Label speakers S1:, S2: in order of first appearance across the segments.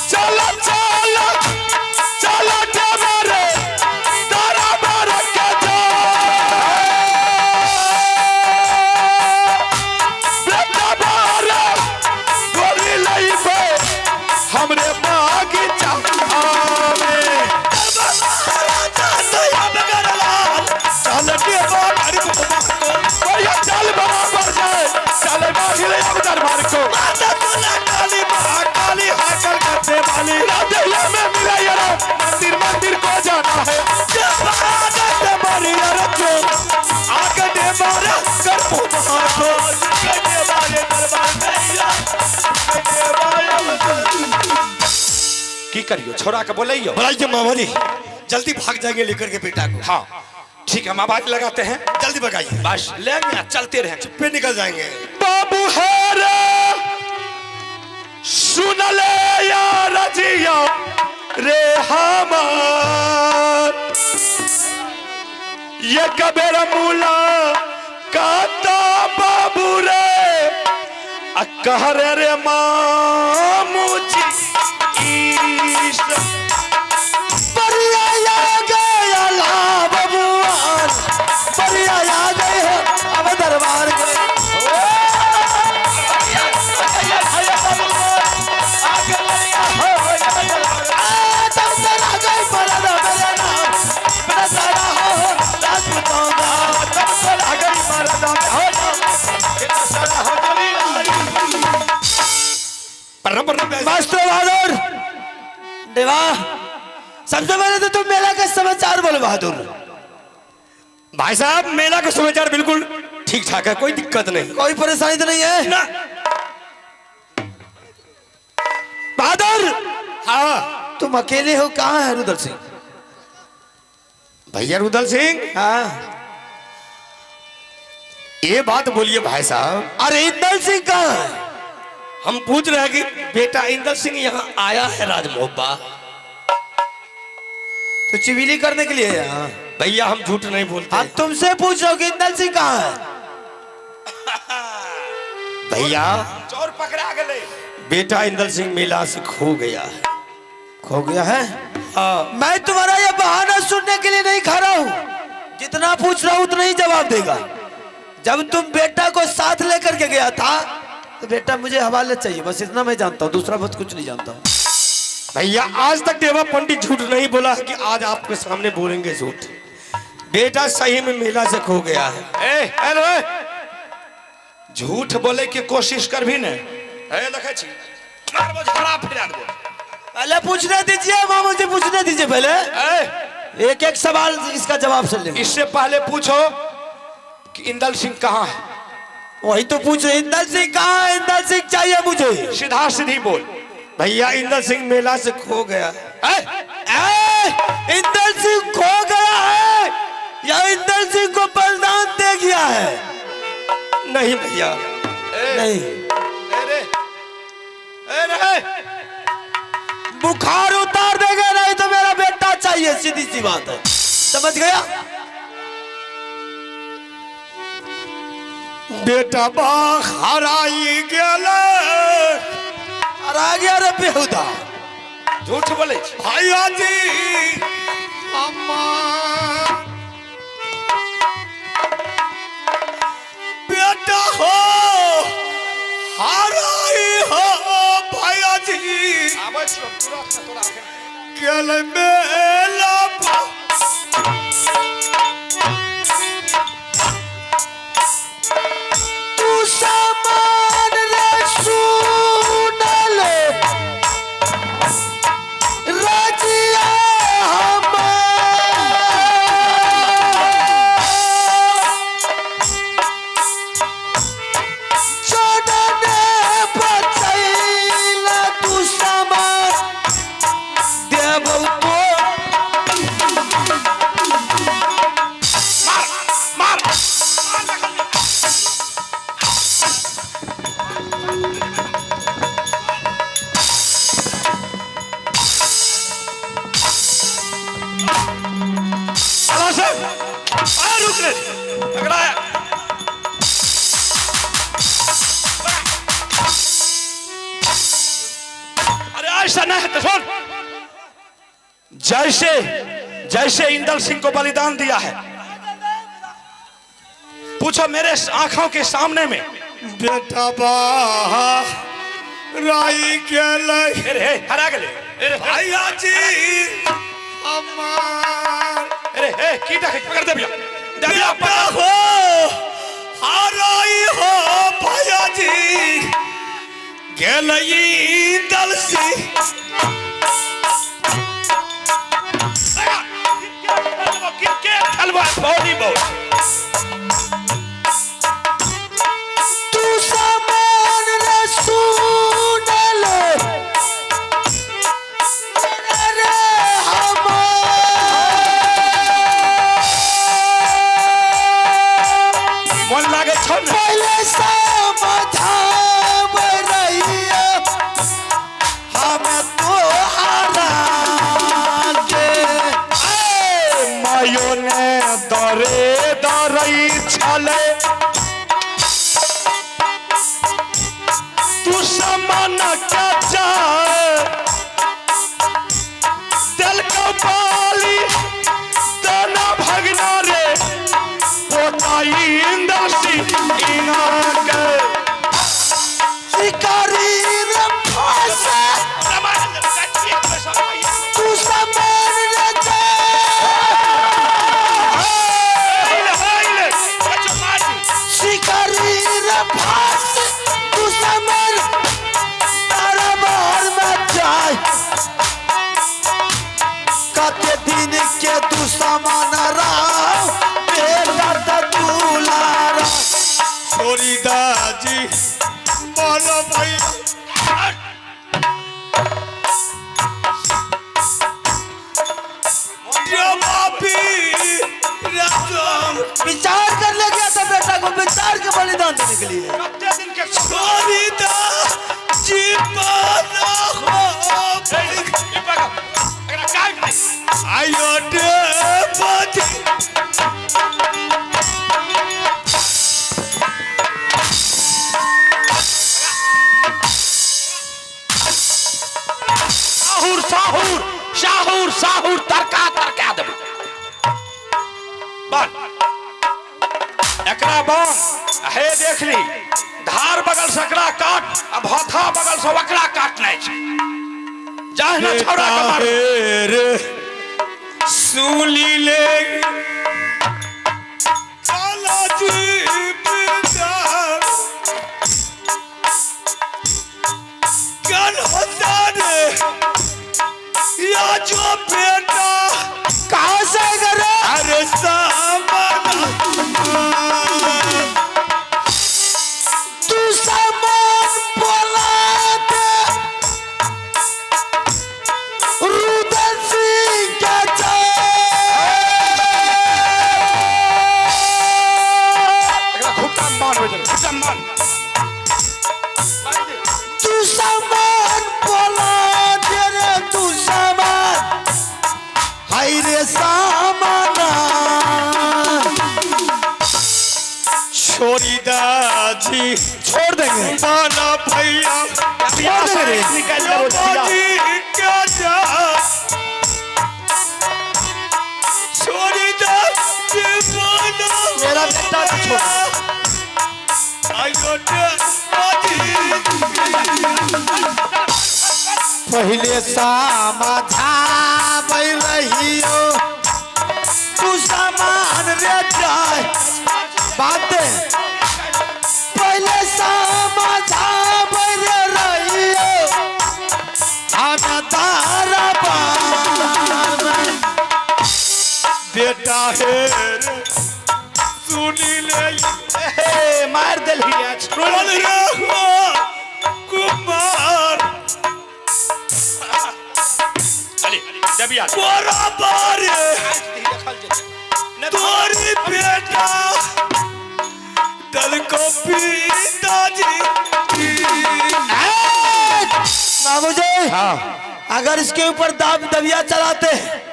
S1: चला चला चला देवरे दरबार के जा बेटा बारा गोरी लइबे हमरे बागीचा में। बढ़िया चल बराबर जाए चले बागिले अब दरबार को राधे में मिला यार मंदिर मंदिर को जाना है। की करियो छोरा के बोलैयो।
S2: बुलाइए मामा जी, जल्दी भाग जाएंगे लेकर के बेटा को।
S1: हाँ ठीक है, हम आवाज लगाते हैं,
S2: जल्दी भगाइए,
S1: बस लेंगे चलते रहेंगे,
S2: पे निकल जाएंगे।
S1: बाबू है रे सुन ले या रजिया रे हमार, ये कबेरा मूला काता बाबू रे आ कह रे रे मामू जी ईश।
S3: बढ़िया आ गया ला बबुआन, बढ़िया आ गए हो अब दरबार के। आ, तब से आ गई परदा मेरा नाम, मेरा सारा हो राजपूतों का। मास्टर बहादुर देवा, सबसे पहले तो तुम मेला का समाचार बोलो बहादुर।
S2: भाई साहब मेला का समाचार बिल्कुल ठीक ठाक है, कोई दिक्कत नहीं।
S3: कोई परेशानी तो नहीं है
S2: ना
S3: बहादुर?
S2: हाँ
S3: तुम अकेले हो, कहाँ है रुदल सिंह?
S2: भैया रुदल सिंह,
S3: हाँ
S2: ये बात बोलिए भाई साहब।
S3: अरे इंदल सिंह कहाँ है?
S2: हम पूछ रहे हैं कि बेटा इंदल सिंह यहाँ आया है राजमोहब्बा।
S3: तो चिविली करने के लिए है यहाँ।
S2: भैया हम झूठ नहीं बोलते।
S3: हम तुमसे पूछ रहे हो कि इंदल सिंह कहाँ है?
S2: भैया
S1: चोर पकड़ा गए।
S2: बेटा इंदल सिंह मेला से खो गया है।
S3: खो गया है?
S2: हाँ।
S3: मैं तुम्हारा ये बहाना सुनने के लिए नहीं खड़ा हूँ। जितना पूछ रहा हूँ उतना ही जवाब देगा। जब तुम बेटा को साथ लेकर के गया था तो बेटा मुझे हवाले चाहिए, बस इतना मैं जानता हूँ, दूसरा बस कुछ नहीं जानता हूँ।
S2: भैया आज तक देवा पंडित झूठ नहीं बोला कि आज आपके सामने बोलेंगे झूठ। बेटा सही में मेला से खो गया है।
S1: ए हेलो, झूठ बोले के कोशिश कर भी ने ए देखै छी मारबो झड़ा फिरा देबो।
S3: पहले पूछने दीजिए मामू जी, पूछने दीजिए पहले।
S1: ए
S3: एक एक सवाल इसका जवाब सुन लेंगे।
S1: इससे पहले पूछो कि इंदल सिंह कहाँ है।
S3: वही तो पूछ रहे, इंदल सिंह कहाँ है? इंदल सिंह चाहिए मुझे।
S1: सीधा सीधी बोल।
S2: भैया इंदल सिंह मेला से खो गया।
S1: ए
S3: ए, इंदल सिंह खो गया है या इंदल सिंह को बलिदान दे गया है?
S2: नहीं भैया
S3: नहीं।
S1: ए रे ए रे
S3: बुखार उतार देगा, नहीं तो मेरा बेटा चाहिए, सीधी सी बात है। समझ गया?
S2: बेटा बा हराई गेल।
S3: और आ गया रे बेहुदा।
S1: झूठ बोले छी।
S2: भैया जी अम्मा बेटा हो हराई हो भैया जी
S1: आबै छियौ तुरंत तोरा अखन।
S2: गेल मेला बा।
S3: तू सामान रे सुनल रजिया हमार। जनने बचैला तू सामान देबौ तो।
S1: ऐसा नहीं है तो सुन, जैसे जैसे इंदल सिंह को बलिदान दिया है, पूछो मेरे आंखों के सामने में
S2: बेटा बा राई गेलै।
S1: अरे हे हरा गेलै। अरे
S2: भैया जी हमार।
S1: अरे हे की देखे पकड़ दे भैया, दबिया
S2: बेटा हो हराई हो भैया जी गेलै इंदल सिंह।
S1: क्रिकेट खेलबा वॉलीबॉल।
S3: तू सामान रे सुन ले रे हमार।
S1: मन लागे छौ ने।
S3: पहले समझाब रहिया हम तोहरा के।
S1: मायो ने दरे दरई छले तू समान के जाए दिल को बाली तना भगना रे पोताई इंदल सिंह इना के।
S3: शिकारी रे फांसे तू सामान रे जा। शिकारी रे फांसे तू सामान तारा बाहर में जाए। कते दिन के तू सामान राव बेटा त दुलारा।
S2: छोरी दाजी बोलो भैया
S3: विचार कर ले गया था बेटा को विचार के बलिदान देने के लिए।
S2: छोरी दाजी बोलो हो आयो डे बाजी।
S1: साहुर साहुर साहुर साहुर तरका तरका देब बान एकरा बान हे देख ली धार बगल से एकरा काट आ भथा बगल से ओकरा काट नहीं छै जाह ना छौड़ा के मार।
S2: रे सुली ले काला जी पिता कल होता रे या जो बेटा
S3: कहाँ से आएगा रे?
S2: अरे सामान
S3: तू सामान बोला दे रुदल सिंह के जाए।
S1: एकरा खूब मान हो जरा खूब मान।
S3: तू सामान बोला दे रे तू सामान हाय रे सामाना।
S2: छोरी दाजी
S3: छोड़ देंगे
S2: माना भैया
S3: छोड़ देंगे रे।
S1: निकाल दे वो
S2: बाजी क्या जा छोरी दाजी माना
S3: मेरा बेटा तो छोड़।
S2: आयो डे बाजी।
S3: पहले समझाबै रहियो तू सामान रे जाए बात। पहले समझाबै रे रहियो हम तारा बान।
S2: बेटा हे रे सुनी ले
S1: हे मार देलही
S2: बोल रे हो कुमार
S1: चली दबिया
S2: तोरा बारे तोरी बेटा दल को पिताजी।
S3: बाबूजी
S1: हाँ
S3: अगर इसके ऊपर दाब दबिया चलाते हैं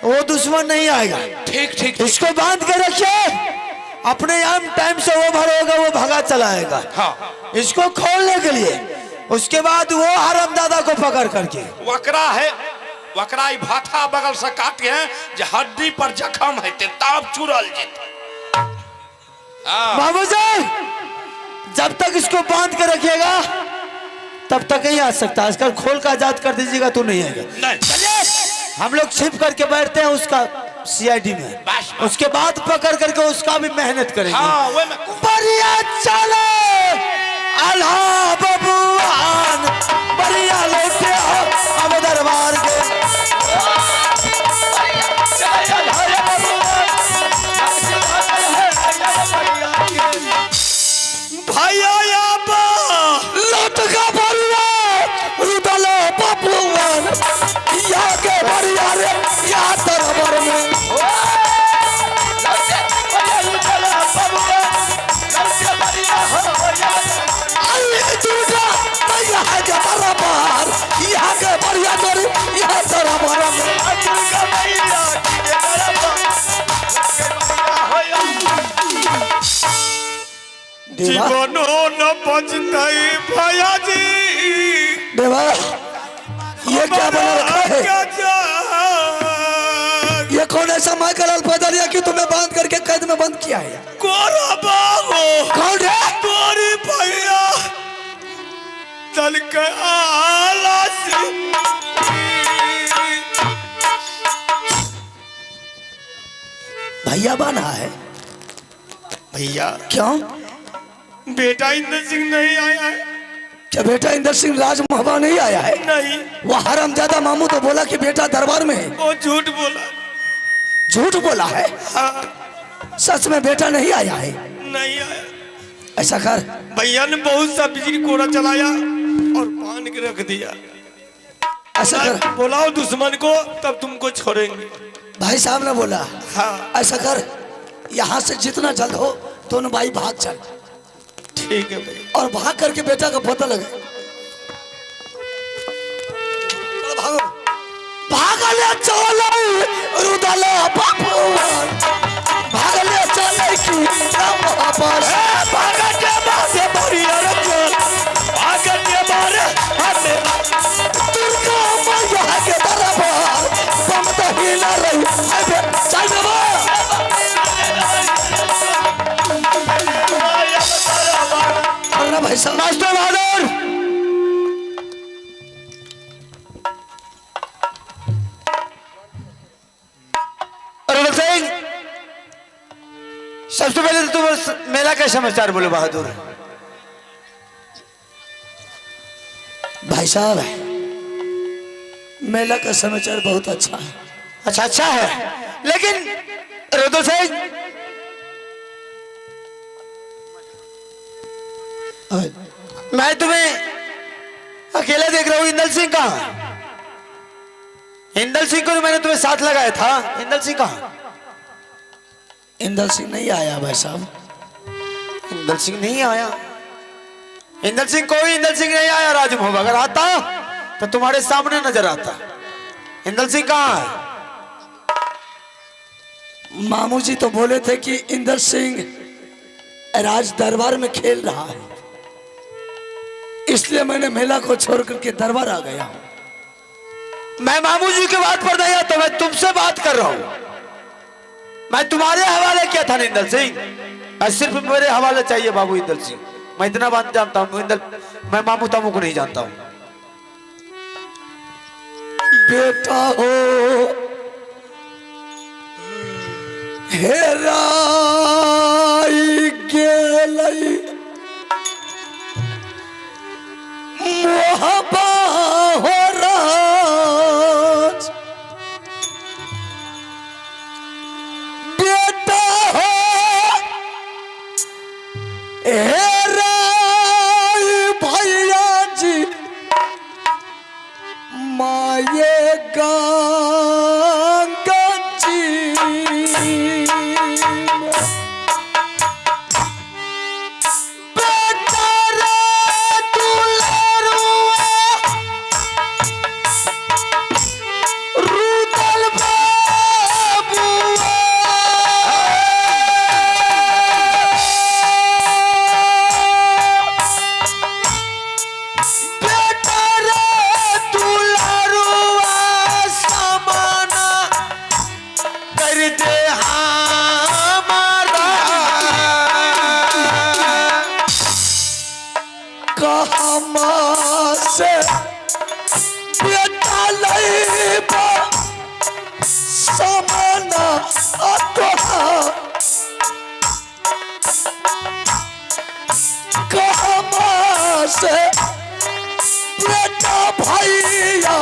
S3: वो दुश्मन नहीं आएगा।
S1: ठीक ठीक।
S3: इसको बांध के रखिए, अपने आम टाइम से वो भर होगा वो भगा चलाएगा।
S1: हाँ
S3: इसको खोलने के लिए उसके बाद वो हरामजादा को पकड़ करके
S1: वकरा है, वकरा ई भाथा बगल से काट के जे हड्डी पर जखम है ते ताप चुरल जेते।
S3: बाबू जी जब तक इसको बांध के रखिएगा तब तक नहीं आ सकता। आजकल खोल का आजाद कर दीजिएगा तो नहीं आएगा।
S1: नहीं
S3: चलिए हम लोग छिप करके बैठते हैं उसका सीआईडी में, उसके बाद पकड़ करके उसका भी मेहनत करेंगे।
S1: हाँ, वो
S3: बढ़िया चलो अल्लाह बबुआन बढ़िया लौटे हो अब दरबार के।
S2: भैया
S3: लौट का बढ़िया रुदलो बबुआन या के बढ़िया रे या दरबार में।
S2: जीवनो न बचतई भैया जी।
S3: देवा ये क्या बना रखा है? ये कौन ऐसा माइकल अल्फाजर या कि तुम्हें बांध करके कैद में बंद किया है? कौन है?
S2: तोरी भैया चल के आला
S3: भैया बना है।
S2: भैया
S3: क्यों?
S2: बेटा इंद्र सिंह नहीं आया है।
S3: क्या बेटा इंद्र सिंह राजमहबा नहीं आया है?
S2: नहीं।
S3: वो हरामजादा मामू तो बोला कि बेटा दरबार में है।
S2: वो झूठ बोला।
S3: झूठ बोला है?
S2: हाँ।
S3: सच में बेटा नहीं आया है?
S2: नहीं आया।
S3: ऐसा कर,
S2: भैया ने बहुत सा बिजली कोड़ा चलाया और बांध के रख दिया।
S3: ऐसा कर,
S2: बोलाओ दुश्मन को तब तुमको छोड़ेंगे।
S3: भाई साहब ने बोला।
S2: हाँ।
S3: ऐसा कर, यहाँ से जितना जल्द हो दोनों भाई भाग चल।
S2: ठीक है भाई।
S3: और भाग करके बेटा का पता लगे। भागो भागले चलो रुदलो बापू भागले चले की
S2: भागते मारे बढ़िया भागते मारे हमें
S3: दुर्गा मैया के दरबार बम तो ही ना रही। चल बाबा भाई साहब। मास्टर बहादुर
S4: सिंह, सबसे पहले तो तुम मेला का समाचार बोलो बहादुर।
S3: भाई साहब मेला का समाचार बहुत अच्छा है।
S4: अच्छा अच्छा है, लेकिन रुद्र सिंह मैं तुम्हें अकेला देख रहा हूं। इंदल सिंह कहाँ? इंदल सिंह को मैंने तुम्हें साथ लगाया था, इंदल सिंह कहाँ?
S3: इंदल सिंह नहीं आया भाई साहब।
S4: इंदल सिंह नहीं आया? इंदल सिंह कोई इंदल सिंह नहीं आया राजभोग। अगर आता तो तुम्हारे सामने नजर आता। इंदल सिंह कहाँ है?
S3: मामू जी तो बोले थे कि इंदल सिंह राज दरबार में खेल रहा है, इसलिए मैंने मेला को छोड़ करके दरबार आ गया हूं।
S4: मैं मामू जी की बात पर नहीं आता, मैं तुमसे बात कर रहा हूं। मैं तुम्हारे हवाले किया था इंदल सिंह, मैं सिर्फ मेरे हवाले चाहिए बाबू इंदल सिंह। मैं इतना बात जानता हूं इंदल, मैं मामू तामू को नहीं जानता हूं।
S3: बेटा हो हेराई गेलई मोहबा हो राज बेटा हो हेराई भैया जी माये गंगा जी बेटा रे दुलारुआ रुदल बाबुआ
S2: लइबा सामना तोहार कहमा से बेटा भैया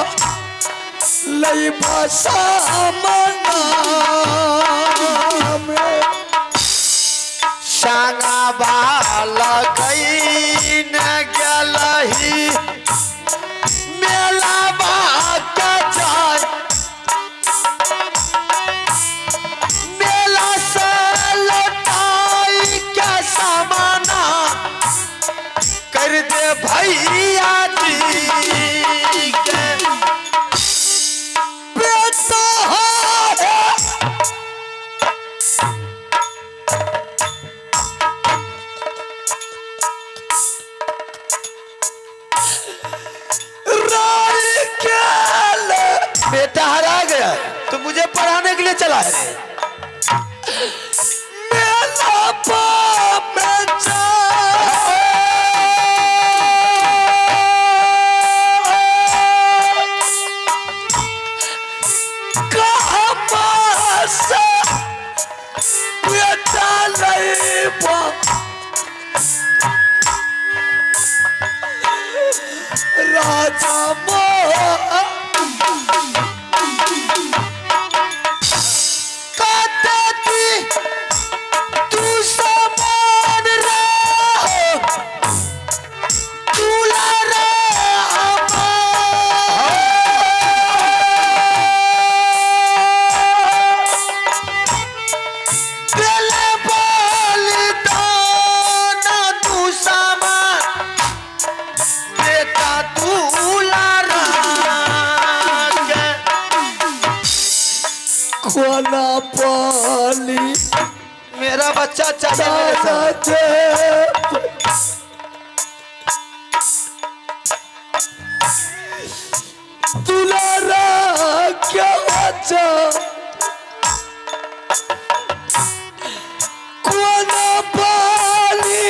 S2: लइबा सामना में।
S4: संगवा गई न गलही मेला के जाय मेला से लौटाई के समाना कर दे भैया जी के।
S2: बेटा है राय केल
S4: बेटा हरा गया तो मुझे पढ़ाने के लिए चला है।
S2: मेला बाप में जा कहमा से बेटा लइबा राजा मोह
S4: कतती तू समान रहो दुलारा हमार। दिल बलिदान तू समान बेटा दुलारा के।
S2: कोना पाली
S4: मेरा बच्चा चले मेरे साथ।
S2: दुलारा क्या बच्चा कोना पाली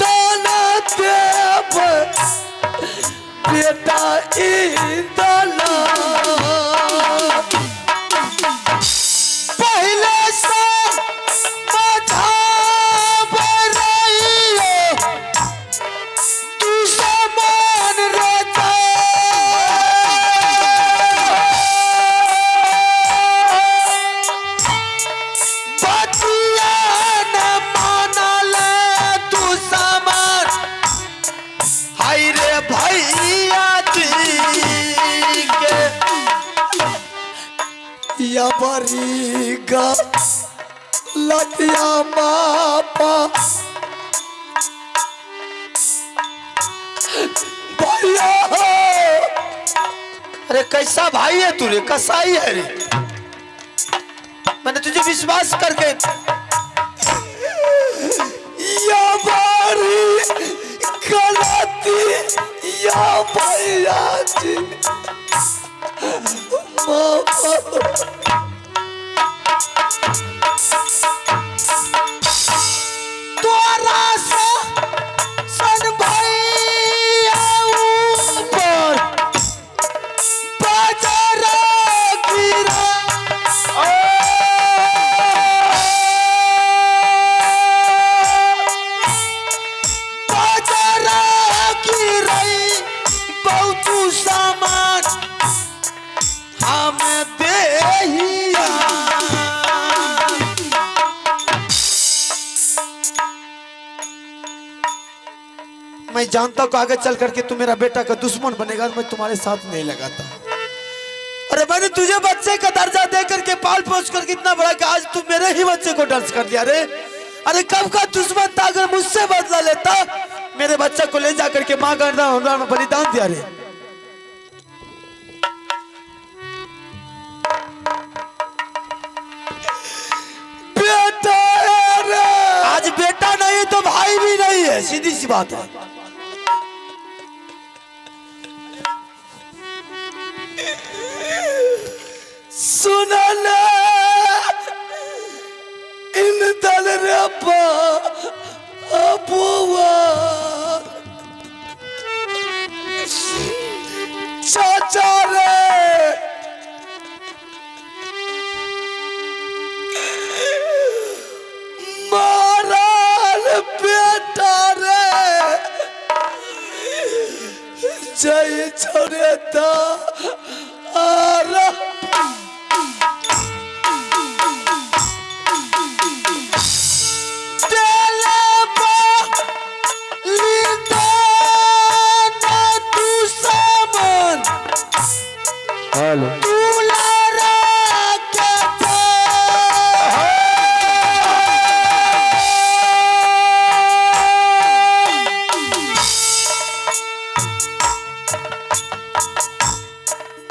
S2: ताना देव बेटा इंदला।
S4: पहले से मझाब रहियो तू समान रचा बतिया न मानल तू समान हाय रे भैया जी के।
S2: या बरीगा लतिया मापा भैया।
S4: अरे कैसा भाई है तू रे, कसाई है रे। मैंने तुझे विश्वास करके
S2: या बारी गलती या भैया जी मापा।
S4: तोरा से सन भैया ऊपर बाजार गिरा बाजार गिरई बहुत सामान हम देहिया। मैं जानता हूं कि आगे चल करके तू मेरा बेटा का दुश्मन बनेगा, मैं तुम्हारे साथ नहीं लगाता। अरे मैंने तुझे बच्चे का दर्जा दे करके पाल पोस करके इतना बड़ा कि आज तू मेरे ही बच्चे को डर्स कर दिया रे। अरे कब का दुश्मन था, अगर मुझसे बदला लेता मेरे बच्चे को ले जा करके माँ का बलिदान दिया रे।
S2: बेटा रे
S4: आज बेटा नहीं तो भाई भी नहीं है, सीधी सी बात है।
S2: सुनल इन दल रे बुआ चाचा।
S3: दारा तेले बलिदान दुश्मन दुलारा के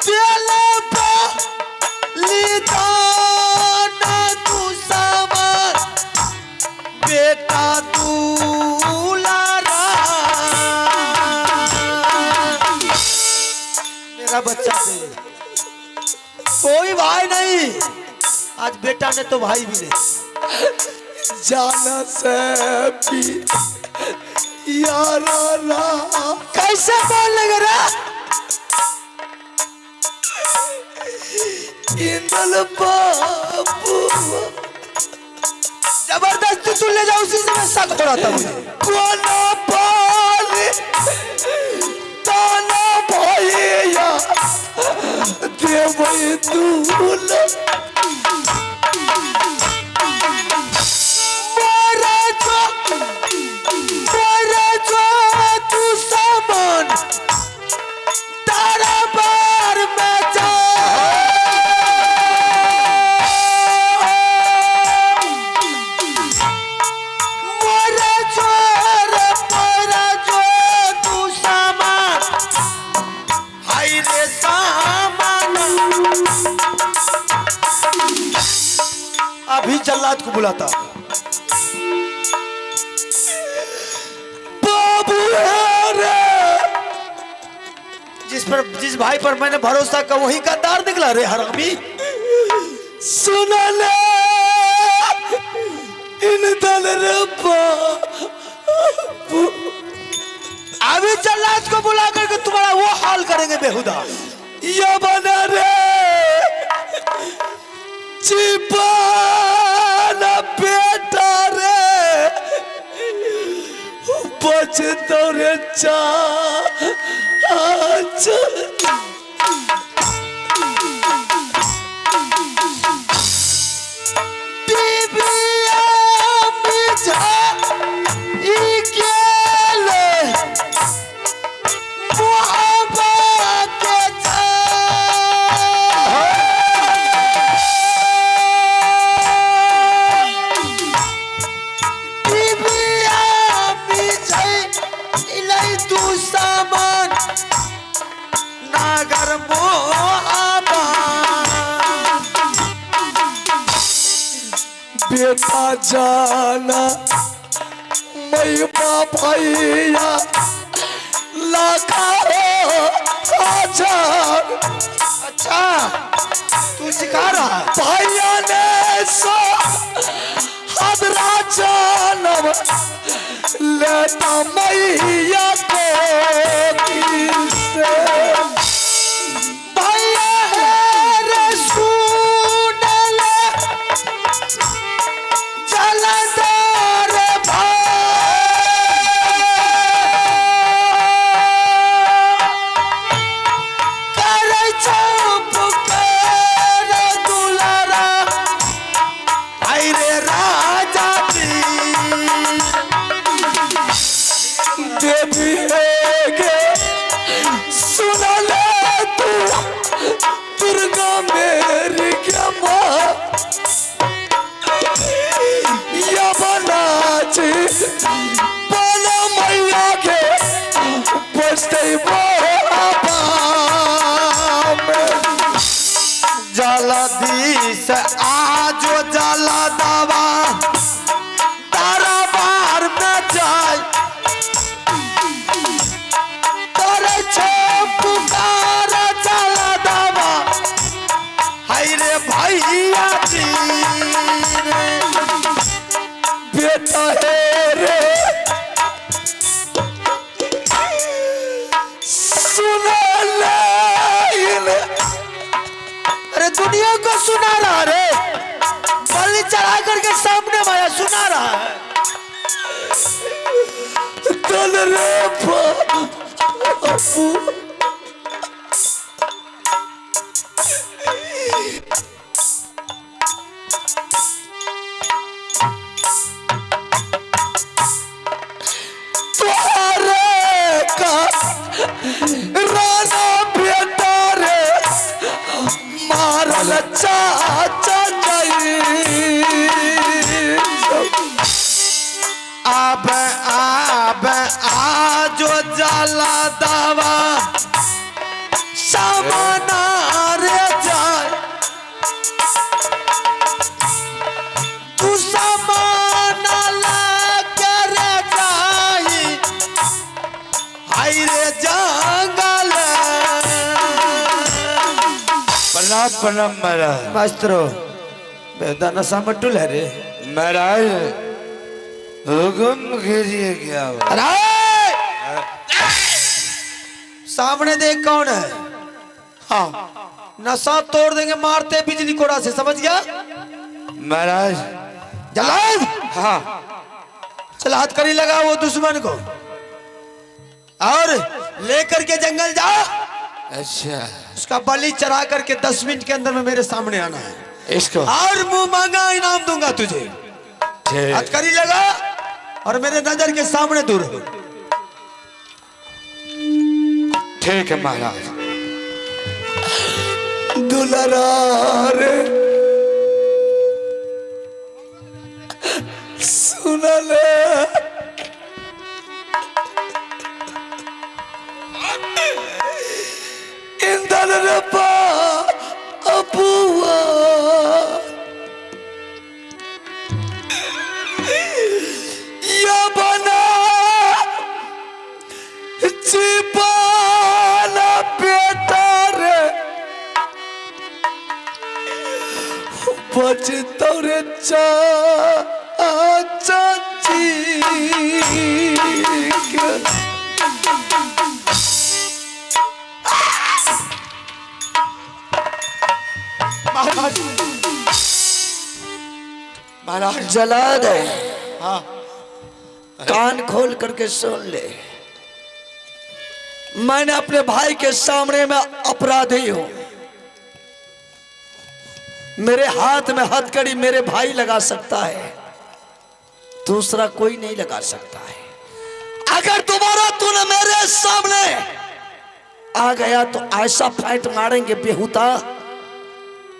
S3: तेले बलिदान दुश्मन बेटा दुलारा मेरा बच्चा दे। कोई भाई नहीं, आज बेटा ने तो भाई भी नहीं।
S2: जाना से भी यारा ला
S3: कैसे बोल लेंगे रे?
S2: इंदल बाबू
S3: जबरदस्ती तू ले जाओ, उसी से मैं शक हो रहा था मुझे।
S2: कोना पाली ताना भैया देवई दूल
S3: मेरा जो दुश्मन दरबार में जा मेरा जो रे मेरा जो दुश्मन हाय रे सामान। अभी जल्लाद को बुलाता।
S2: बाबू रे
S3: जिस पर जिस भाई पर मैंने भरोसा का वही गद्दार निकला रे हरामी।
S2: सुन ले इंदल रे बाबू
S3: अभी जल्लाद को बुला करके तुम्हारा वो हाल करेंगे बेहुदा।
S2: ये बना रे जीवन बेटा रे बच तो रे चा
S3: बीबिया मिझा ई गेले मोहब्बत के बीबिया मिझा इलै दुश्मन नागर मोहब्बत।
S2: बेटा जाना मैं भैया लाखा हजार।
S3: अच्छा तू सिखा रहा है।
S2: भैया ने सो हदरा जानव लेता मैया को किसे।
S3: भैया है रे सुन ले जलधर भाई कर चुप कर दुलारा आई रे राजा जी।
S2: देवी के सुन ले तू दुर्गा मेरी क्या माँ या बनाची बना मैया के बसते
S3: जलदी से आजो जला दवा दरबार में जाए तोरे छो पुकार जला दवा हाय रे भैया जी रे।
S2: बेटा है रे सुन ले।
S3: अरे दुनिया को सुना रहा रे, बलि चढ़ा करके सामने माया सुना रहा है।
S2: चल रे बाबू।
S3: जंगल चाचा जाई अब अब आजो जाला दावा सामना रे जाए तू सामना लेके रे जाई हाय रे जंगल।
S4: प्रणाम प्रणाम महाराज।
S3: मस्त रहो बेदा नशा मटुल है रे।
S4: महाराज हुक्म कीजिए क्या हुआ?
S3: अरे सामने देख कौन है। हाँ नशा तोड़ देंगे मारते बिजली कोड़ा से, समझ गया
S4: महाराज?
S3: जलाल।
S4: हाँ
S3: चल हाथ करी लगा वो दुश्मन को और लेकर के जंगल जा।
S4: अच्छा
S3: उसका बलि चढ़ा करके 10 मिनट के अंदर में मेरे सामने आना है
S4: इसको
S3: और मुंह मांगा इनाम दूंगा तुझे। हाथ करी लगा और मेरे नजर के सामने दूर हो।
S4: ठीक है महाराज।
S3: दुलरा रे सुन ले इंदल रे अबुआ या बना छिपाना बेटा रे बच तोरे चाची।
S1: महाराज महाराज
S5: जला दे।
S1: हाँ
S5: कान खोल करके सुन ले, मैंने अपने भाई के सामने में अपराधी हूं। मेरे हाथ में हथकड़ी मेरे भाई लगा सकता है, दूसरा कोई नहीं लगा सकता है। अगर दोबारा तूने मेरे सामने आ गया तो ऐसा फाइट मारेंगे बेहुदा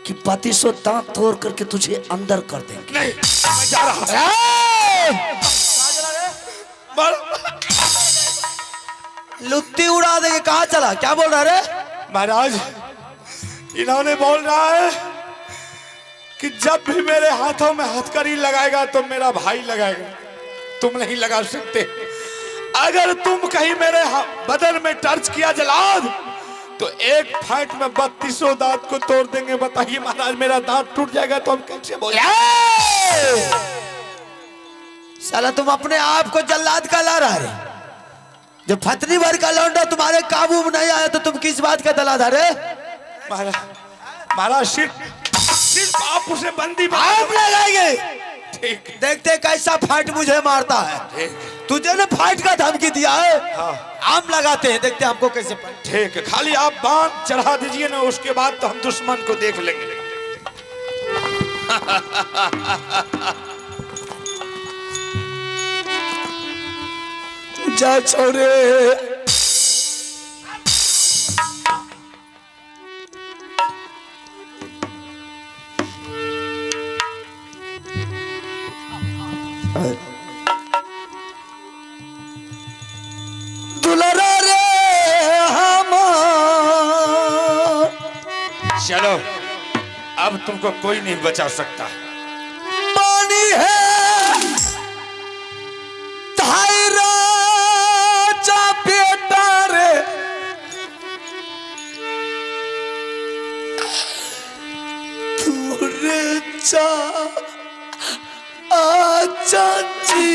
S5: कि 3200 दांत तोड़ करके तुझे अंदर कर देंगे।
S1: नहीं मैं जा रहा हूं।
S3: लुत्ती उड़ा देंगे। कहाँ चला, क्या बोल रहा रे?
S1: महाराज इन्होंने बोल रहा है कि जब भी मेरे हाथों में हथकड़ी लगाएगा तो मेरा भाई लगाएगा, तुम नहीं लगा सकते। अगर तुम कहीं मेरे बदन में टच किया जलाद तो एक फाइट में 3200 दांत को तोड़ देंगे। बताइए महाराज मेरा दांत टूट जाएगा तो हम कैसे बोले?
S3: साला तुम अपने आप को जल्लाद का ला रहा है। जब फतनी भर का लौंडा तुम्हारे काबू में नहीं आया तो तुम किस बात का दलाल रे?
S1: महाराज महाराज सिर्फ आप उसे बंदी
S3: आप लगाएंगे।
S1: ठीक
S3: देखते कैसा फाइट मुझे मारता है। तुझे ने फाइट का धमकी दिया है। हाँ। आम लगाते हैं, देखते हैं हमको कैसे।
S1: ठीक है खाली आप बांध चढ़ा दीजिए ना, उसके बाद तो हम दुश्मन को देख लेंगे।
S3: जा छोरे दुलरा रे हम।
S1: चलो अब तुमको कोई नहीं बचा सकता।
S3: पानी है राजा बेटा रे तूरे चा चाची।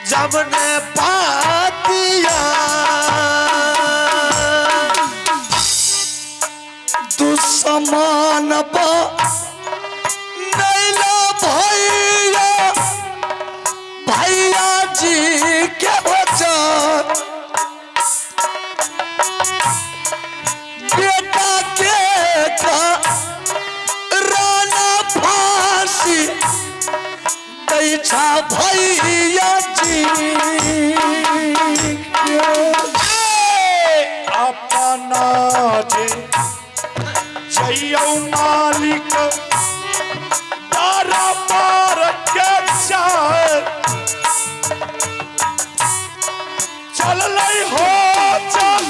S3: जबने पातिया।
S5: दुश्मन नैला भैया भैया जी के वचन बेटा के राना फांसी दैछा भैया जी
S1: अपना जे जइयौ मालिक तारा पार के चार चललै हो चल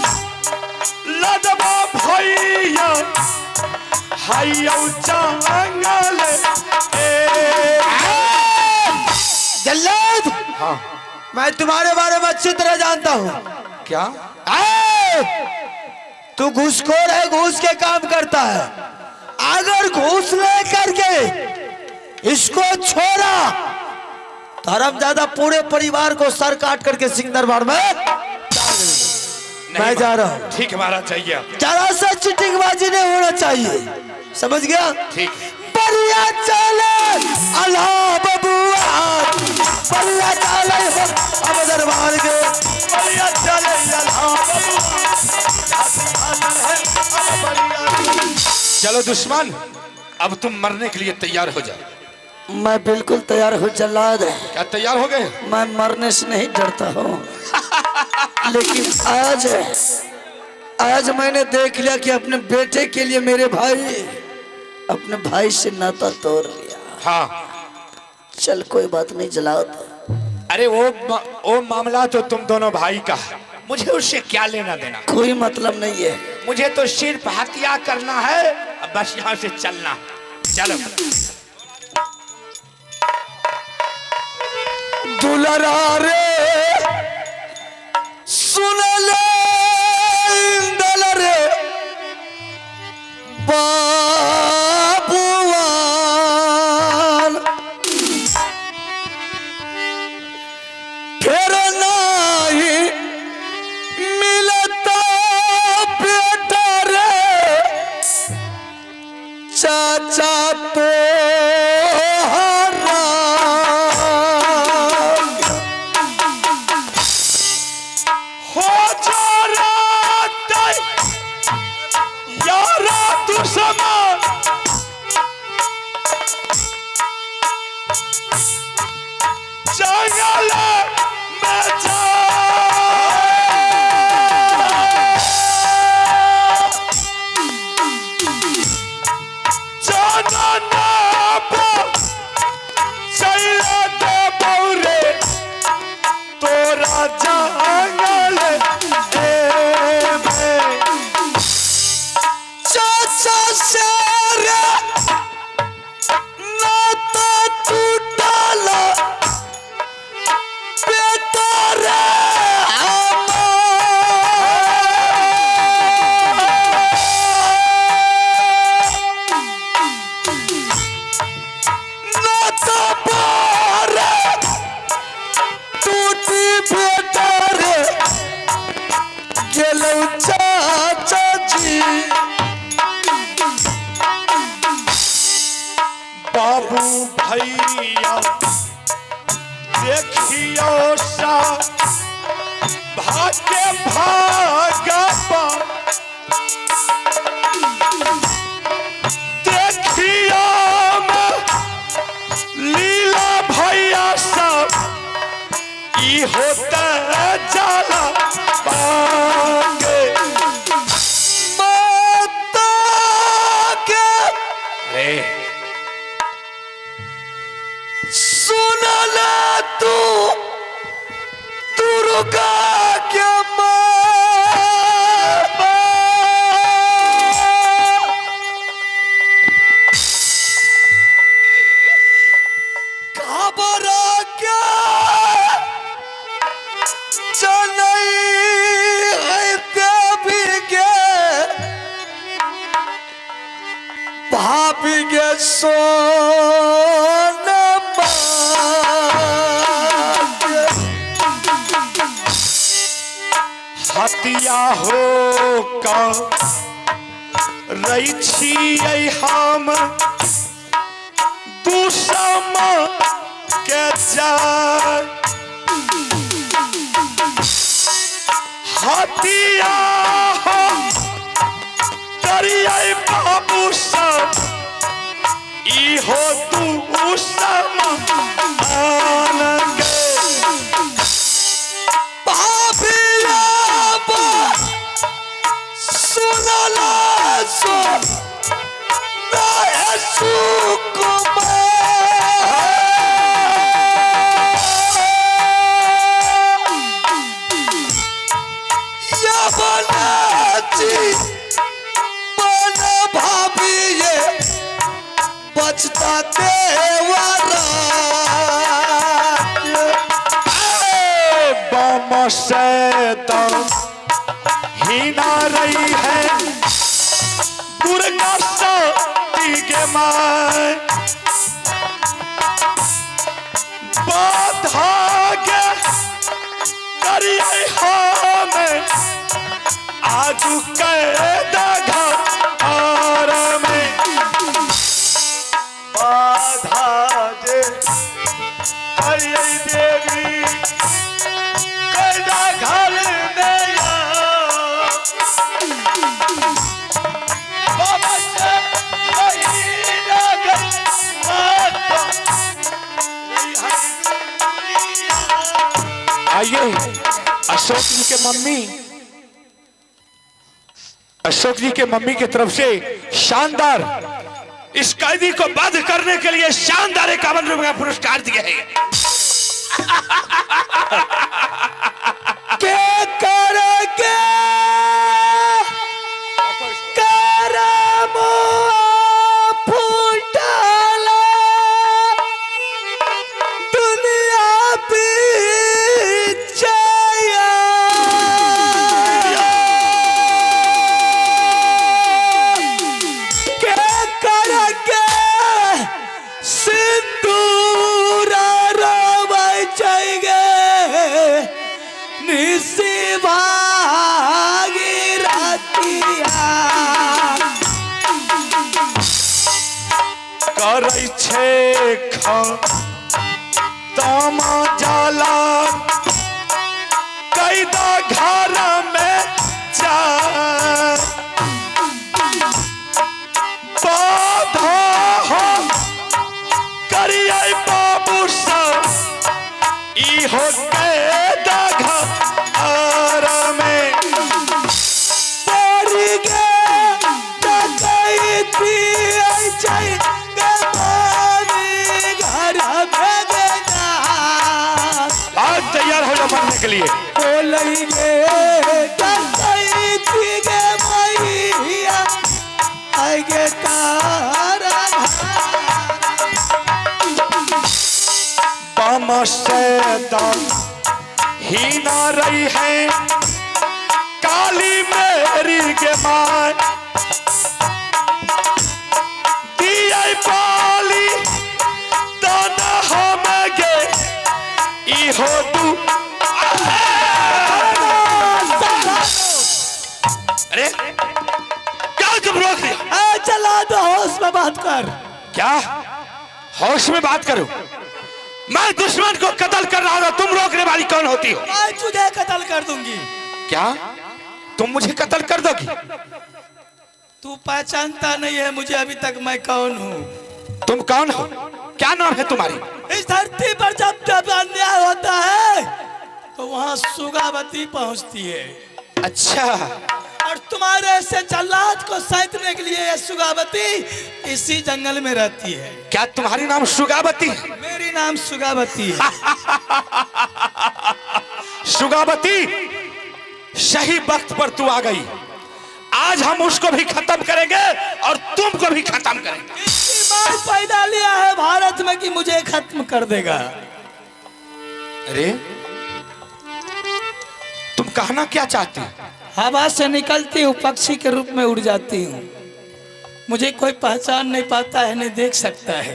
S1: लदबा भैया हैयौ जंगल ए
S3: जल्लाद,
S1: हाँ
S3: मैं तुम्हारे बारे में अच्छी तरह जानता हूँ।
S1: क्या
S3: तू घूसखोर है, घूस के काम करता है। अगर घूस ले करके इसको छोड़ा तो हरामजादा पूरे परिवार को सर काट करके सिंह दरबार में मैं जा रहा हूँ।
S1: ठीक है महाराज, चाहिए आप।
S3: जरा सा चीटिंगबाजी नहीं होना चाहिए, समझ गया?
S1: ठीक।
S3: बढ़िया चले अल्लाह बबुआ, बढ़िया चले अब दरबार के,
S1: बढ़िया चले अल्लाह बबुआ, चलो दुश्मन, अब तुम मरने के लिए तैयार हो जाओ।
S5: मैं बिल्कुल तैयार हूँ जल्लाद।
S1: क्या तैयार हो गए?
S5: मैं मरने से नहीं डरता हूँ, लेकिन आज आज मैंने देख लिया कि अपने बेटे के लिए मेरे भाई अपने भाई से नाता तोड़ लिया।
S1: हाँ
S5: चल कोई बात नहीं जलाओ।
S1: अरे वो मामला तो तुम दोनों भाई का है, मुझे उससे क्या लेना देना,
S5: कोई मतलब नहीं है।
S1: मुझे तो सिर्फ हत्या करना है, बस यहाँ से चलना। चलो
S5: दुलरा रे सुन ले इंदल रे बाबुआन, फिर नहीं मिलता बेटा रे चाचा तो
S1: बाबू भैया देखियो सा भाग्य भागा देखियो लीला भैया सब ई होता जाला पागे
S5: माता के
S1: रे
S5: सुनला तू दुर्गा के घबरा के जनई है देवी के भाभी के सोन
S1: हत्या हो का रही छियै हम दुश्मन के जाय हतिया हम करियै बाबू सब इहो दुश्मन के।
S5: भाभिया सुनला सो नहीं सुकुमार। या बनाची बन भाभिये बचता देवरा।
S1: बम से दम हिना रही है दुर्गा शक्ति के my बाधा के करिए हमें आजू कैद घर में।
S4: बाधा जे करियै देवी कैदा घर में या। बाबा से कही नगर माता रही दुनिया।
S1: आइए अशोक जी के मम्मी, अशोक जी के मम्मी की तरफ से शानदार इस कैदी को बंद करने के लिए शानदार 51 रुपए का पुरस्कार दिए हैं।
S5: के करके करम फूटला दुनिया पीछे के करके सिंदूर रवै गे निसी भागीरथिया।
S1: करै छै तमा जाला कैदा घर में जा बाधा हम करियै बाबू सब इहो कैदा घर में।
S5: पड़ी गे डकैती छै गे मामी घर में गे जा।
S1: आज तैयार हो जाओ मरने के लिए।
S5: बोलै गे डकैती गे मैया आइ गे तारा
S1: बम से दम ही ना रही है काली मेरी के my दिया पाली दाना हम गे इहो तू। अरे क्या तुम रोक लिया?
S5: ए चला दो होश में बात कर।
S1: क्या होश में बात करूं? मैं दुश्मन को कत्ल कर रहा था, तुम रोकने वाली कौन होती हो?
S5: मैं तुझे कत्ल कर दूंगी।
S1: क्या तुम मुझे कत्ल कर दोगी?
S5: तू पहचानता नहीं है मुझे अभी तक मैं कौन हूँ।
S1: तुम कौन हो? क्या नाम है तुम्हारी?
S5: इस धरती पर जब जब अन्याय होता है तो वहाँ सुगावती पहुँचती है।
S1: अच्छा,
S5: और तुम्हारे ऐसे जल्लाद को सैतने के लिए ये सुगावती इसी जंगल में रहती है।
S1: क्या तुम्हारी नाम सुगावती है?
S5: मेरी नाम सुगावती है।
S1: सुगावती, सही वक्त पर तू आ गई। आज हम उसको भी खत्म करेंगे और तुमको भी खत्म करेंगे।
S5: इतनी बार पैदा लिया है भारत में कि मुझे खत्म कर देगा।
S1: अरे तुम कहना क्या चाहती हो?
S5: हवा से निकलती हूँ, पक्षी के रूप में उड़ जाती हूँ। मुझे कोई पहचान नहीं पाता है, नहीं देख सकता है।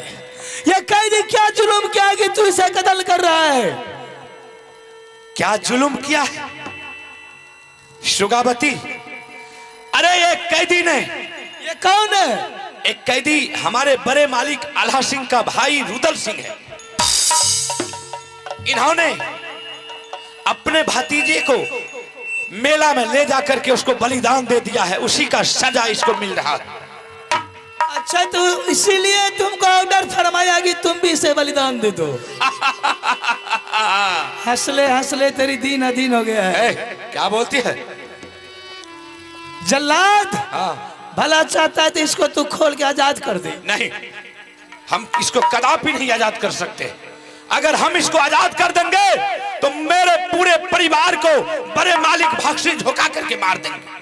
S5: ये कैदी क्या जुल्म किया कि तू इसे कत्ल कर रहा है?
S1: क्या जुल्म किया है सुगावती? अरे एक कैदी ने,
S6: ये कौन है?
S1: एक कैदी हमारे बड़े मालिक आल्हा सिंह का भाई रुदल सिंह है। इन्होंने अपने भतीजे को मेला में ले जाकर के उसको बलिदान दे दिया है, उसी का सजा इसको मिल रहा है।
S6: अच्छा, तो इसीलिए तुमको ऑर्डर फरमाया कि तुम भी इसे बलिदान दे दो। हंसले हंसले तेरी दीन अधीन हो गया है।
S1: ए, क्या बोलती है
S6: जल्लाद?
S1: हाँ।
S6: भला चाहता है तो इसको तू खोल के आजाद कर दे।
S1: नहीं, हम इसको कदापि नहीं आजाद कर सकते। अगर हम इसको आजाद कर देंगे तो मेरे पूरे परिवार को बड़े मालिक भाग झोंका करके मार देंगे।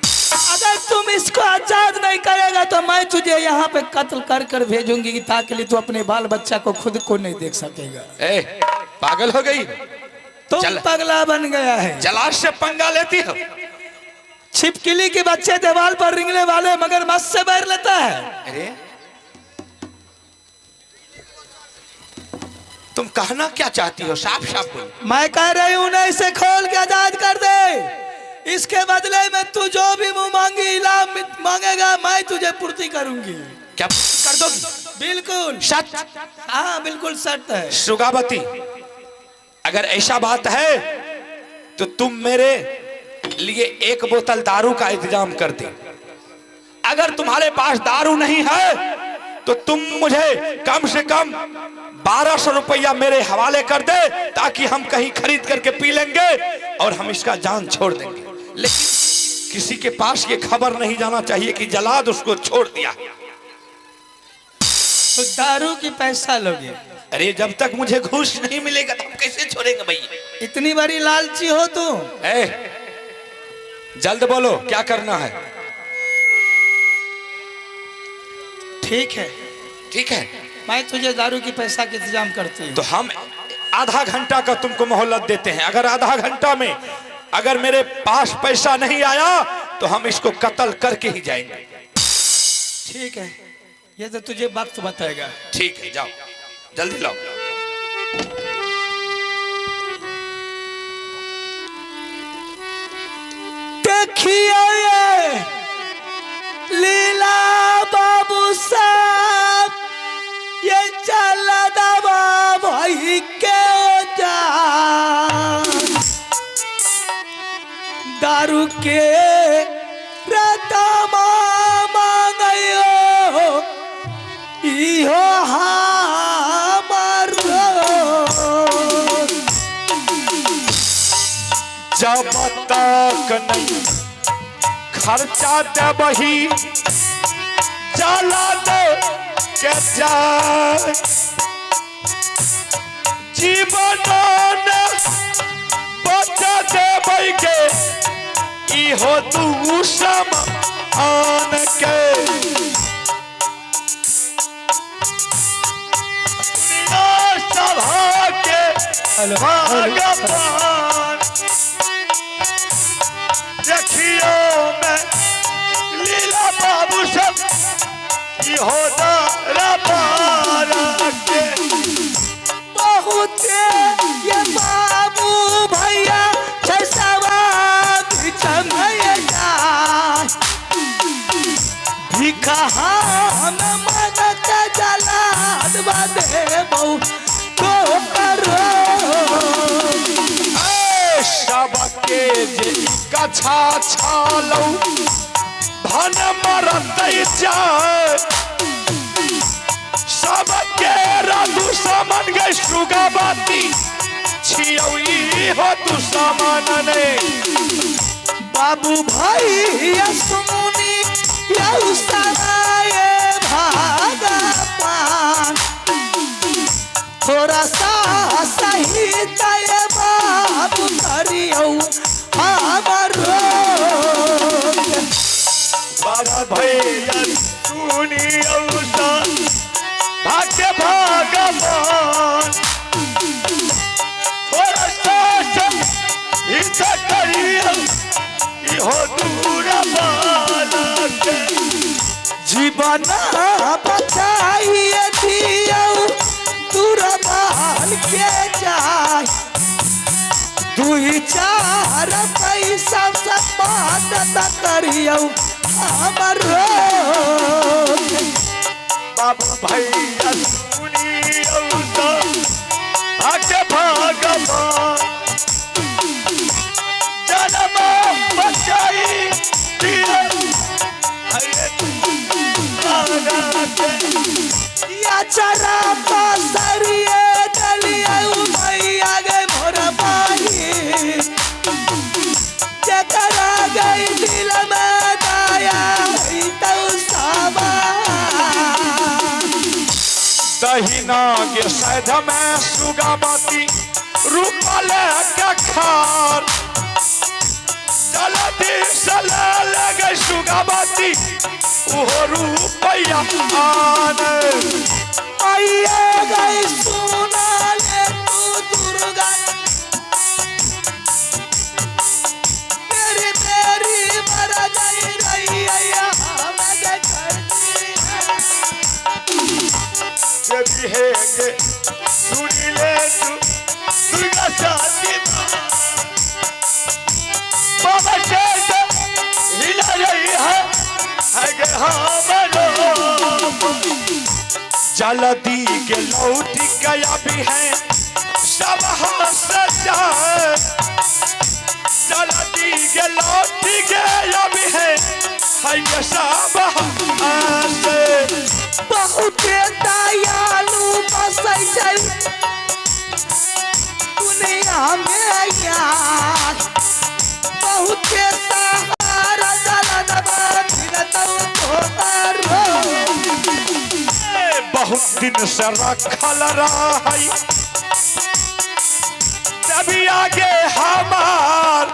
S6: अगर तुम इसको आजाद नहीं करेगा तो मैं तुझे यहाँ पे कत्ल कर कर भेजूंगी ताकि तू अपने बाल बच्चा को खुद को नहीं देख सकेगा।
S1: ए, पागल हो गई
S6: तुम, पगला बन गया है।
S1: जलाश से पंगा लेती हो।
S6: छिपकली के बच्चे दीवार पर रिंगने वाले मगरमच्छ से बैर लेता है।
S1: अरे तुम कहना क्या चाहती हो, साफ साफ बोलो।
S6: मैं कह रही हूं ना, इसे खोल के आजाद कर दे। इसके बदले में तू जो भी मुंह मांगी इलाम मांगेगा मैं तुझे पूर्ति करूंगी।
S1: क्या कर दोगी?
S6: बिल्कुल
S1: सच?
S6: हाँ बिल्कुल सच है।
S1: सुगावती, अगर ऐसा बात है तो तुम मेरे लिए एक बोतल दारू का इंतजाम कर दे। अगर तुम्हारे पास दारू नहीं है तो तुम मुझे कम से कम 1200 रुपया मेरे हवाले कर दे ताकि हम कहीं खरीद करके पी लेंगे और हम इसका जान छोड़ देंगे। लेकिन किसी के पास ये खबर नहीं जाना चाहिए कि जलाद उसको छोड़ दिया।
S6: तो दारू की पैसा लोगे?
S1: अरे जब तक मुझे घूस नहीं मिलेगा तो हम कैसे छोड़ेंगे भैया?
S6: इतनी बड़ी लालची हो तुम?
S1: ए, जल्द बोलो क्या करना है।
S6: ठीक है
S1: ठीक है,
S6: मैं तुझे दारू की पैसा का इंतजाम करती हूँ।
S1: तो हम आधा घंटा का तुमको मोहलत देते हैं। अगर आधा घंटा में अगर मेरे पास पैसा नहीं आया तो हम इसको कत्ल करके ही जाएंगे।
S6: ठीक है, ये तो तुझे वक्त बताएगा।
S1: ठीक है, जाओ जल्दी लाओ।
S6: देखिए ये लीला बाबू साहब, ये चला दबा भाई के जा दारू के रतमा मांगयो इहो हमारो।
S1: जब तक नहीं खर्चा देबही चला दे के जाए जीवन बचा देबही के इहो दुश्मन के। सभा के भगवान देखियो मैं लीला बाबू सब इहो के
S6: बहुत ये बाबू भैया तो करो
S1: सबके जे कछा छालौ धन मरतै जाय सबके दुश्मन गई सुगाबाती छियौ इहो दुश्मन ने।
S6: बाबू भाई सुनी यौ सराय भगवान थोड़ा सा सही तय बाबू करियौ हमरो।
S1: बाबा भैया सुनियौ सा भाग्य भगवान थोड़ा सा सही करियौ इहो दूर बालक।
S6: जीवन बचाइए दियौ दूरबाल के जाय दुई चार पैसा सब मदद करियौ हमरो।
S1: बाबू भैया सुनियौ त आके भगवान जन्म बचाई दिए हरे
S6: या चरा पासरिए दलिया मैया गे मोर माई जकरा गई दिल में दया तो सामा।
S1: दहिना के सैध में सुगामती रूपा लेके खार जलदी से ले गई सुगामती ओहो रुपैया आन।
S6: मैया गई सुना ले तू दुर्गा मेरी मेरी मर गई रैया हम गे करती।
S1: देवी हे गे सुनी ले तू दुर्गा शांति बाबा से हिला रही है गे हमरो। जलदी के लौटी गया भी है सब हंस जाए जलदी के लौटी गया भी है गे सब हंस।
S6: बहुत दयालु बसै छै दुनिया में यार बहुत सहारा जलदबा फिरतौ तोहरो।
S1: बहुत दिन से रखल रही तभी आगे हमार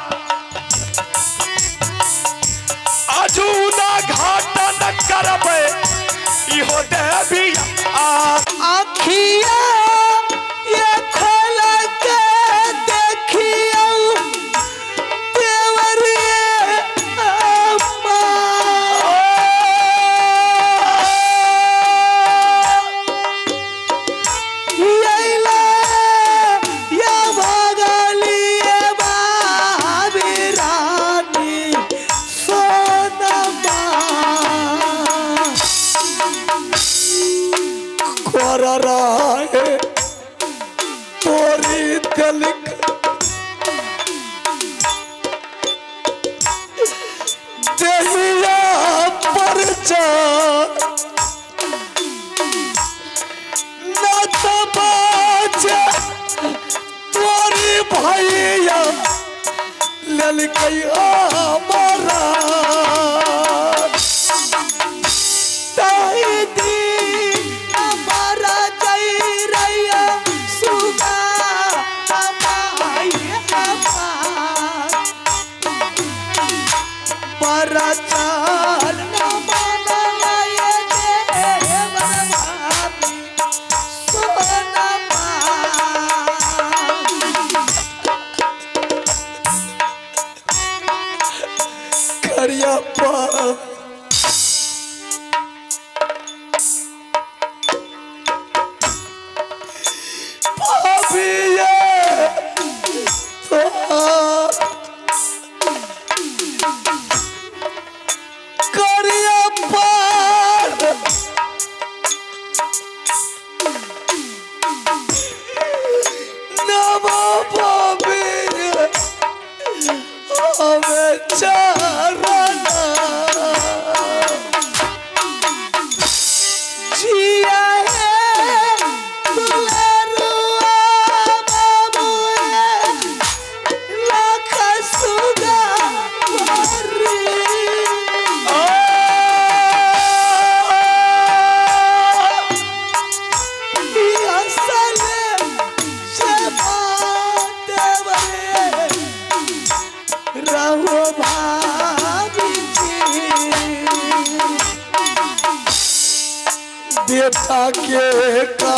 S1: अजूदा घाटा न करबे इहो देवी आ।
S6: आखिया ये खोल के देखियो देवरिए अम्मा। ये या भगलिए भाभी रानी सोनमा।
S5: कर रहे तोरी दिल दहिया पर जा न तो बाजे तोरी भैया ललकई हमारा।
S6: तही दी हमारा जई रैया सुगा हमाई हमार पर चाल न मनलाए देवर भाभी सोनमा।
S5: करिया पा
S6: जिया है दुलारुआ बाबू लाख सुगा मारी। रहो भाभी जी
S5: बेटा के का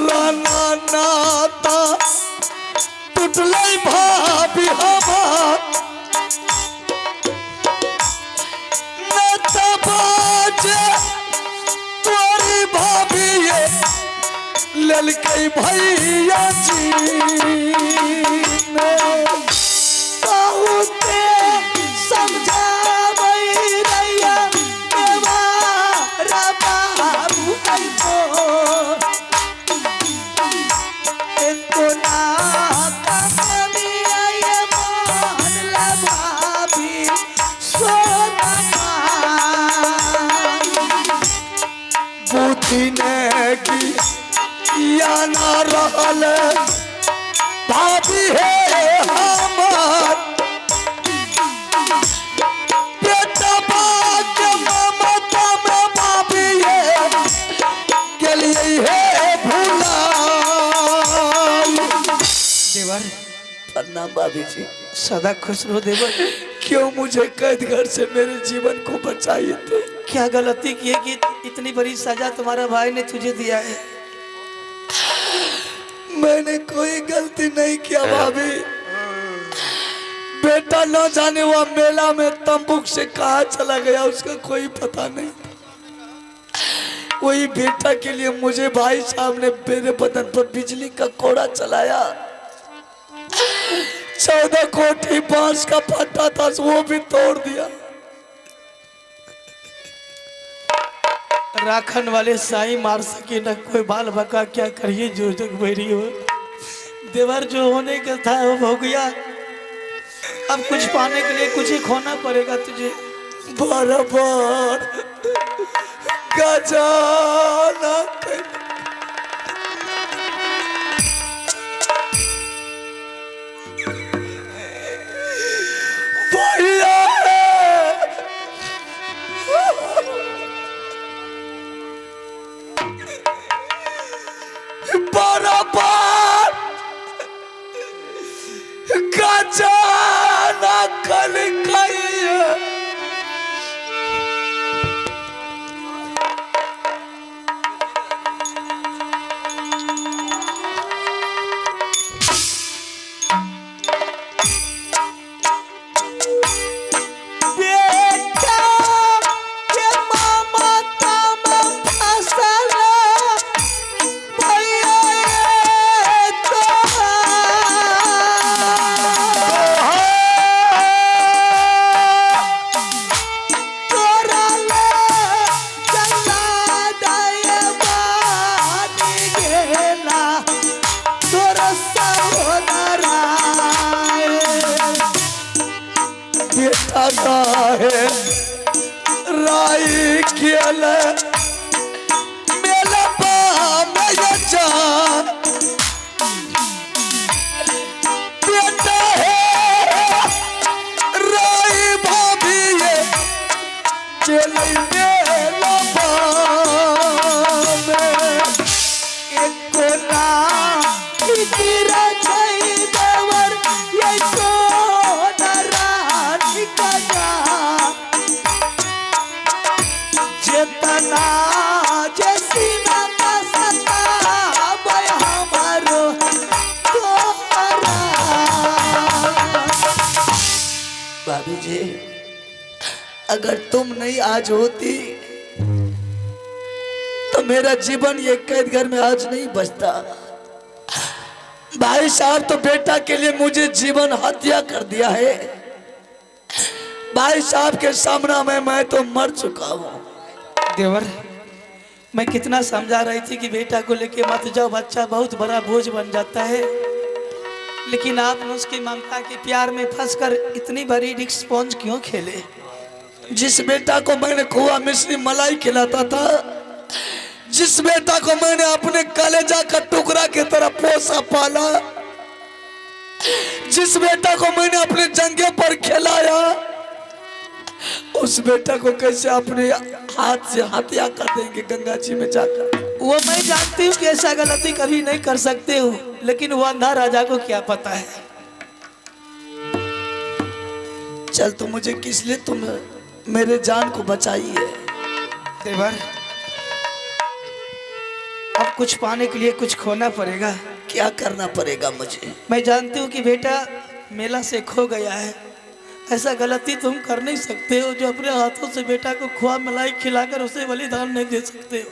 S5: राना नाता टूटलै भाभी हमार न त बाजे तोरी भाभी ये ललकै भैया जी ने।
S6: बहुते समझाबै एको ना कमलिया ये मान ले भाभी सोनमा।
S5: बुद्धि ने की या ना रहल भाभी हे हमार बेटा बाग ममता में भाभी हे के लिए हे भूला।
S6: देवर
S5: प्रणाम भाभी जी।
S6: सदा खुश रहो देवर।
S5: क्यों मुझे कैद घर से मेरे जीवन को बचाए थे?
S6: क्या गलती की है कि इतनी बड़ी सजा तुम्हारा भाई ने तुझे दिया है?
S5: मैंने कोई गलती नहीं किया भाभी। बेटा न जाने वो मेला में तंबुक से कहाँ चला गया, उसका कोई पता नहीं। वही बेटा के लिए मुझे भाई साहब ने मेरे बदन पर बिजली का कोड़ा चलाया। 14 कोठी बांस का फट्टा था, वो भी तोड़ दिया।
S6: राखन वाले साई मार सके न कोई बाल बका, क्या करिए जो जग बैरी हो। देवर जो होने का था वो हो गया, अब कुछ पाने के लिए कुछ ही खोना पड़ेगा तुझे।
S5: बराबर गजाना भैया है। बराबर गजाना कल कई है।
S6: बेटा के ममता में फसल भैया ये तो तोरा ले चला दे बानी गेला तोरा सहोदरा।
S5: बेटा है राई खेल मेला जा बेटा है राई भाभी ये चल मेला
S6: एको ना फिकिर छै देवर ये सोना रानी कजा जेतना जे सीना का सताबै हमारो तोहरा।
S5: भाभी जी अगर तुम नहीं आज होती तो मेरा जीवन ये कैद घर में आज नहीं बचता। भाई साहब तो बेटा के लिए मुझे जीवन हत्या कर दिया है। भाई साहब के सामना में मैं तो मर चुका हूं।
S6: देवर मैं कितना समझा रही थी कि बेटा को लेके मत जाओ, बच्चा बहुत बड़ा बोझ बन जाता है, लेकिन आपने उसकी ममता के प्यार में फंसकर इतनी बड़ी रिस्क स्पॉन्ज क्यों खेले?
S5: जिस बेटा को मैंने खोआ मिश्री मलाई खिलाता था, जिस बेटा को मैंने अपने कलेजा का टुकड़ा की तरह पोसा पाला, जिस बेटा को मैंने अपने जंगे पर खिलाया, उस बेटा को कैसे अपने हाथ से हत्या कर देंगे गंगा जी में जाकर।
S6: वो मैं जानती हूँ कि ऐसा गलती कभी नहीं कर सकते हो, लेकिन वो अंधा राजा को क्या पता है।
S5: चल तो मुझे किस लिए तुम मेरे जान को बचाई है।
S6: देवर अब कुछ पाने के लिए कुछ खोना पड़ेगा।
S5: क्या करना पड़ेगा मुझे?
S6: मैं जानती हूँ कि बेटा मेला से खो गया है, ऐसा गलती तुम कर नहीं सकते हो जो अपने हाथों से बेटा को खोआ मलाई खिलाकर उसे बलिदान नहीं दे सकते हो।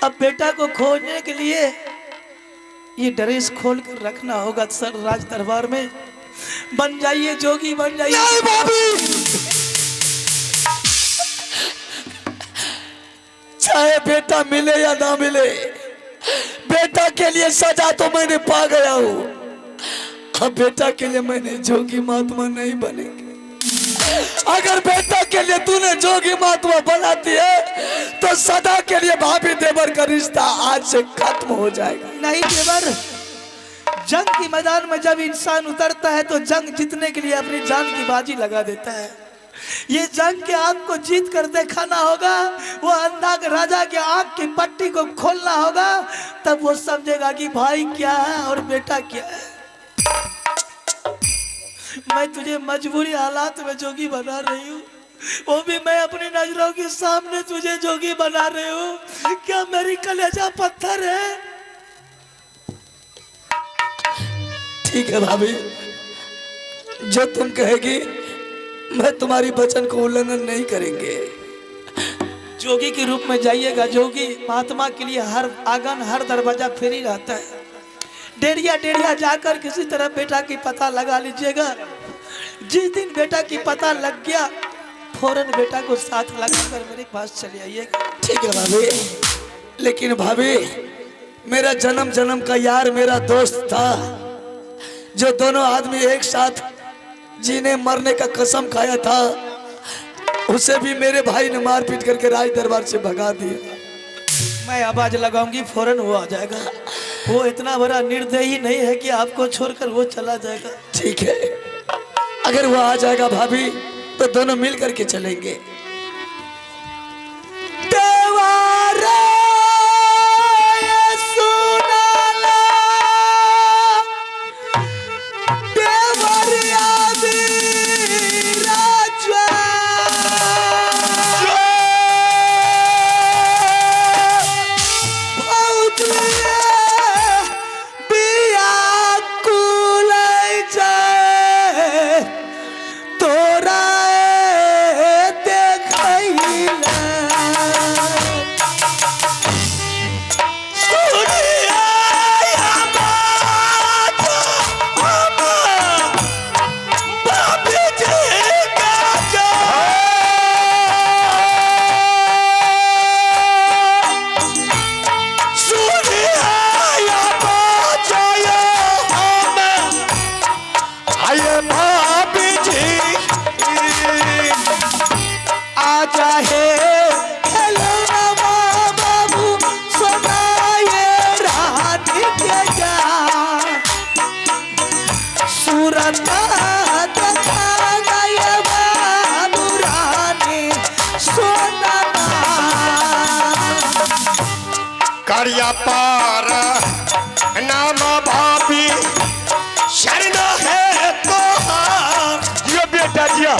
S6: अब बेटा को खोजने के लिए ये ड्रेस खोल कर रखना होगा सर राज दरबार में। बन जाइए जोगी, बन जाइए।
S5: नहीं भाभी, चाहे बेटा मिले या ना मिले, बेटा के लिए सजा तो मैंने पा गया हूं। अब बेटा के लिए मैंने जोगी महात्मा नहीं बनेंगे। अगर बेटा के लिए तूने जोगी महात्मा बनाती है तो सदा के लिए भाभी देवर का रिश्ता आज से खत्म हो जाएगा।
S6: नहीं देवर, जंग के मैदान में जब इंसान उतरता है तो जंग जीतने के लिए अपनी जान की बाजी लगा देता है। ये जंग के आग को जीत कर दिखाना होगा, वो अंधा के राजा के आंख की पट्टी को खोलना होगा, तब वो समझेगा कि भाई क्या है और बेटा क्या है। मैं तुझे मजबूरी हालात में जोगी बना रही हूँ, वो भी मैं अपनी नजरों के सामने तुझे जोगी बना रही हूँ। क्या मेरी कलेजा पत्थर है?
S5: ठीक है भाभी, जो तुम कहेगी मैं तुम्हारी वचन को उल्लंघन नहीं करेंगे।
S6: जोगी के रूप में जाइएगा। जोगी महात्मा के लिए हर आंगन हर दरवाजा फ्री रहता है। डेरिया डेरिया जाकर किसी तरह बेटा की पता लगा लीजिएगा। जिस दिन बेटा की पता लग गया, फौरन बेटा को साथ लगाकर मेरे पास चले आइएगा।
S5: ठीक है भाभी, लेकिन भाभी मेरा जन्म जन्म का यार मेरा दोस्त था, जो दोनों आदमी एक साथ जीने मरने का कसम खाया था, उसे भी मेरे भाई ने मारपीट करके राज दरबार से भगा दिया।
S6: मैं आवाज लगाऊंगी, फौरन वो आ जाएगा। वो इतना बड़ा निर्दयी नहीं है कि आपको छोड़कर वो चला जाएगा।
S5: ठीक है, अगर वो आ जाएगा भाभी तो दोनों मिल करके चलेंगे।
S2: करिया पार नाम भाभी शरण है तो। यो बेटा जिया।